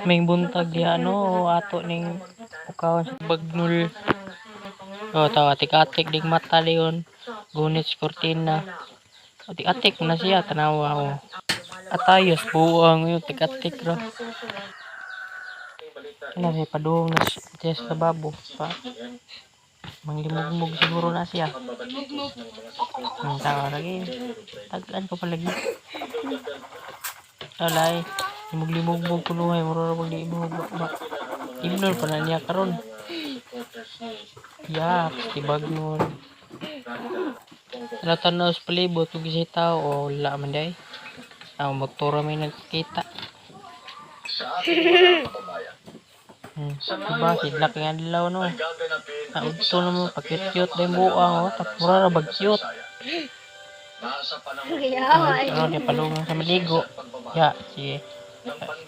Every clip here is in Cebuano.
May buntag diha no, ato ning pukawon sa bagnol. Oh, tawa atik-atik dig mata dayon. Gunit sa kurtina. Atik-atik na siya tanawa, oh. Atayos buang yun, atik-atik ra. Ano siya padung na siya sa lababo pa. Manglimugmug siguro na siya. Ang tao lagi. Tagaan ko palagi. Alay, limug-limugmug kunuhay, mura ra pag di mo ba. Imnol pa na niya karon. Yak, tibag nun. Tanaw sa palibot kung gisay tao o wala man day. Ang motor may nagkita. Diba? Sidlak nga adlaw no. Ah, udto na mo, pa-cute-cute din buang oh. Tapos mura ra bag cute. Yaman. Ano, di palungan sa maligo. Ya, sige.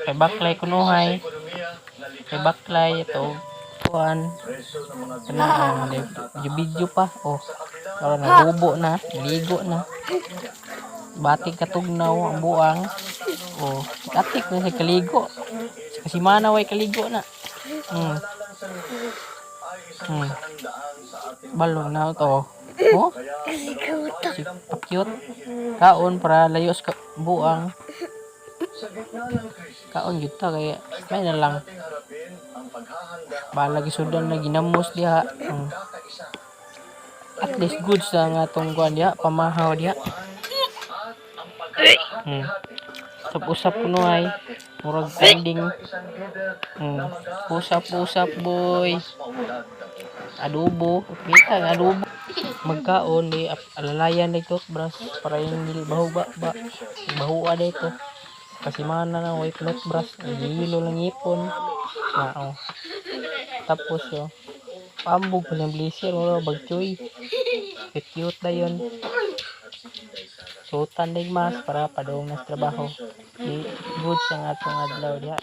Kay baklay kunuhay. Kay baklay ito. Kuan. Ano, video, video pa. Oh. Karon nagubo na, ligo na. Batik katugnaw ang buang. Oh, atik na siya kaligo. Kasi mana way kaligo na. Balon na to. Oh, si cute. Kaon para layo sa buang. Kaon gyud ta kaya may na lang. Balag sudan na ginamos diha. At least goods na nga tong kuan diha, pamahaw diha. Usap-usap kuno ay murag trending. Usap-usap, boy. Adobo, kita nga adobo. Magkaon di alalayan di toothbrush para yung dili baho ba ba. Bahoa dito. Kasi mana na way toothbrush, hilo lang ipon. Na oh. Tapos oh, pambog pa ng blazer, wala bagchoy. Cute dayon. Suotan dig mask para padung na sa trabaho. Di goods ang atong adlaw diha.